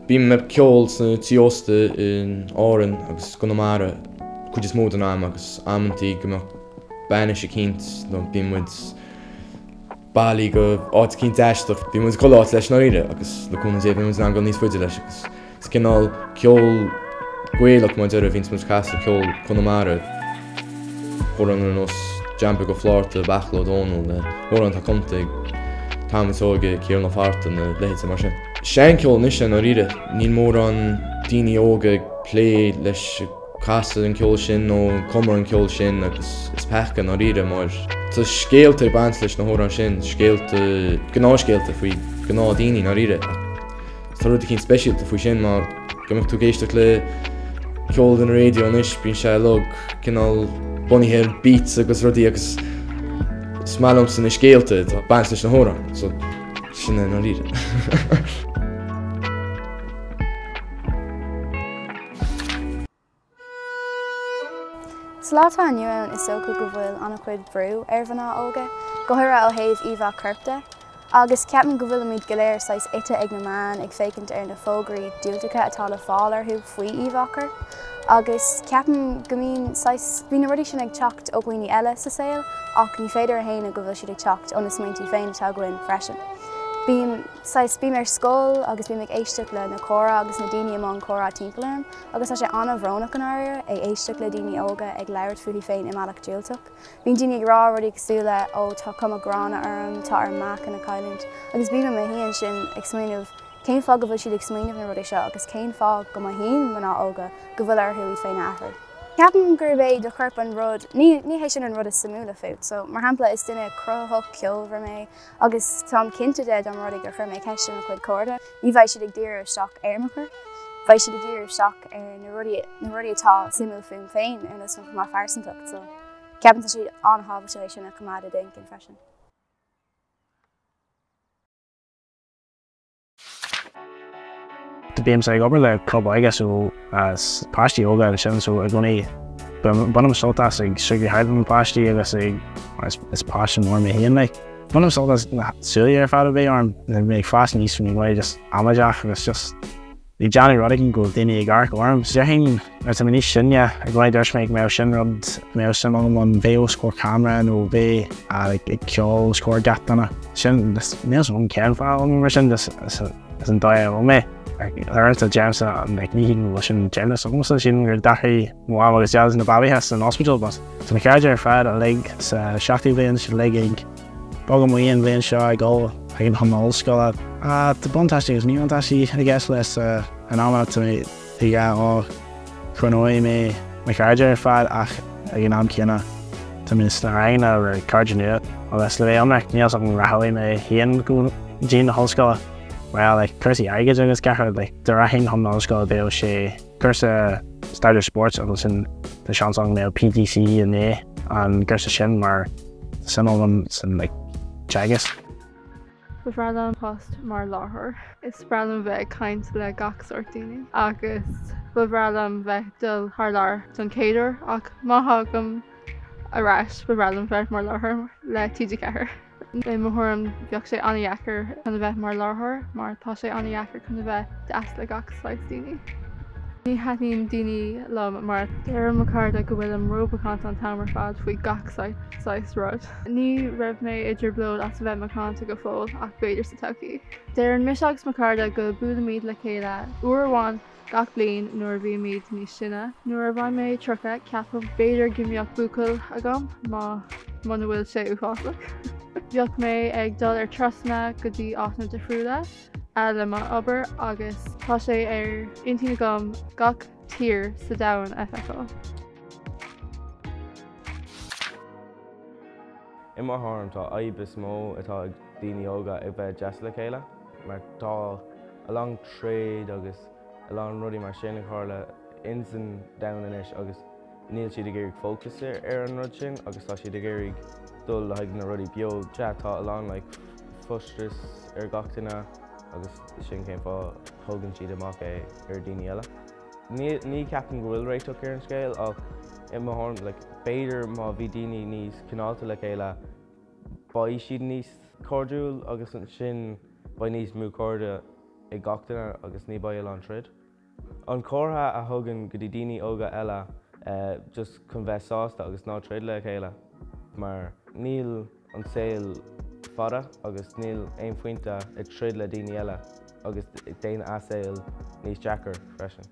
Bím ag ceol sna tí ósta in Árainn agus gConamara cuid is mó den am agus amantaí go mbeadh bainis eicínt nó bíonn muid bailí go áit eicínt aisteach. Bíonn muid chuile áit leis i ndáiríre agus le cúnamh Dé bíonn muid in ann dul níos faide leis agus is cineál ceol Gaelach mar deireadh a bhíonns muid ag casadh, ceol Conamara. Amhráin ar nós John Beag Ó Flátharta, Beachla Ó Dónaill, na hamhráin atá cumta ag Tom Seoige, Ciarán Ó Fátharta, na leithéidí mar sin. Seancheol anois i ndáiríre, níl mórán daoine óga ag plé leis ag casadh an ceol sin nó ag cumadh an ceol sin agus is peaca i ndáiríre mar tá scéalta ag baint leis na hamhráin sin, scéalta, gnáthscéalta faoi ghnáthdhaoine i ndáiríre ach tá rud eicínt speisialta faoi sin mar go mbeadh tú ag éisteacht le ceol den raidió anois, bíonn sé uilig cineál bunaithe ar beats agus rudaí agus is maith liomsa na scéalta atá ag baint leis na hamhráin, so sin é i ndáiríre. Sa lá atá inniu ann is dócha go bhfuil an-chuid brú ar mhná óga, go háirithe ó thaobh íomhá coirp de. Agus ceapaim go bhfuilimid go léir saghas ite ag na meáin ag féachaint ar na fógraí diúltacha atá le fáil orthu faoi íomhá coirp. Agus ceapaim go mbíonn saghas, bíonn na rudaí sin ag teacht ó dhaoine eile sa saol ach ní féidir a shéanadh go bhfuil siad ag teacht ó na smaointí féin atá againn freisin. Bím saghas, bím ar scoil agus bím ag éisteacht le na comhrá agus na daoine i mbun comhrá timpeall orm. Agus tá sé an-bhrónach i ndáiríre ag éisteacht le daoine óga ag labhairt fúthu féin i mbealach diúltach. Bíonn daoine ag rá rudaí cosúil le 'ó tá cuma gránna orm, tá orm meáchan a chailliúint' agus bím i mo shuí ansin ag smaoineamh cén fáth go bhfuil siad ag smaoineamh na rudaí seo agus cén fáth go mothaíonn mná óga go bhfuil orthu iad féin a athrú. Ceapaim gurb é do chorp an rud, ní ní hé sin an rud is suimiúla fút. So, mar shampla, is duine cruthaitheach, ceolmhar mé agus táim cinnte de dá mba rud é gur chuir mé ceist ar mo chuid cairde, Ní bheidh siad ag díriú isteach ar mo chorp, beidh siad ag díriú isteach ar na rudaí, na rudaí atá suimiúil fúm féin, ar nós mo phearsantacht. So, ceapaim tá sé an-thábhachtach é sin a choimeád i d'intinn freisin. Bímse ag obair le club óige so páistí óga ansin so i gcónaí bainim sult as ag socrú thart le na páistí agus ag is páiste mór mé féin like. Bainim sult as na súile ar fad a bheith orm, mé ag fás aníos bhí mé just amaideach agus just ag déanamh rud éigin go raibh daoine ag amharc orm. So déarfainn nuair atá mé níos sine i gcónaí dúirt mé go mbeadh sin rud, go mbeadh suim agam ann bheith os comhair camera nó bheith like ag ceol os comhair gach duine. Sin, níl fhios agam cén fáth a bhfuil mé mar sin, just is an dóigh a bhfuil mé. Uaireanta deirimse like ní shílim go bhfuil sin déanta agamsa, sílim gur d'athraigh mo mham agus dhaid na babaithe san ospidéal but tá mo chairde ar fad uilig sa seachtú bhliain, siad uilig ag bogadh amuigh an bhliain seo ag dul chun na hollscoile. Tá buntáistí agus míbhuntáistí i gceist leis in amanna tá mé ag rá ó coinneoidh mé mo chairde ar fad ach ag an am céanna tá mé sna ranganna le cairde nua agus le bheith ionraic níl fhios agam an rachaidh mé féin go dtí na hollscoile. Well like cúrsaí airgid agus gach rud like dá rachainn chun na hollscoile bheadh sé cúrsa staidéar spóirt agus ansin tá seans ann go mbeadh PGCE i ndiaidh an gcúrsa sin mar tá suim agam san like teagasc. Ba bhreá liom post mar láithreoir. Is breá liom bheith ag caint le gach sórt daoine agus ba bhreá liom bheith dul thar lear don chéad uair ach má thagaim ar ais ba bhreá liom bheith mar láithreoir le TG4. I mo thuairim bheadh sé an-dheacair chun a bheith mar láithreoir mar tá sé an-dheacair chun a bheith deas le gach saghas daoine. Ní thaitníonn daoine liom mar deireann mo chairde go bhfuilim rómhacánta an t-am ar fad faoi gach saghas rud. Ní raibh mé i dtrioblóid as a bheith macánta go fóill ach b'fhéidir sa todhchaí. Deireann mise agus mo chairde go buailimid le chéile uair amháin Gach bliain nuair a bhímid níos sine. Nuair a bheidh mé 30, ceapaim b'fhéidir go mbeadh buachaill agam má muna bhfuil sé uafásach. Bheadh mé ag dul ar turasanna go dtí áiteanna difriúla le mo obair agus tá sé ar intinn agam gach tír sa domhan a fheiceáil. I mo thuairim tá fhadhb is mó atá ag daoine óga ag bheith deas le chéile mar tá a lán troid agus a lán rudaí mar sin ag tarlú ins an domhan anois agus níl siad ag iarraidh focus ar an rud sin agus tá siad ag iarraidh dul le haghaidh na rudaí beag. Sea, tá a lán like frustrachas ar gach duine agus sin cén fáth thógann siad amach é ar daoine eile. Ní ní ceapaim go bhfuil réiteach ar an scéal ach i mo thuairim like b'fhéidir má bhí daoine níos cineálta le chéile beidh siad níos cairdiúil agus ansin beidh níos mó cairde. ag gach duine agus ní beidh a lán troid. An comhartha a thugann go dtí daoine óga eile just chun bheith sásta agus ná troid le chéile mar níl an saol fada agus níl aon phointe ag troid le daoine eile agus déan a saol níos deacair freisin.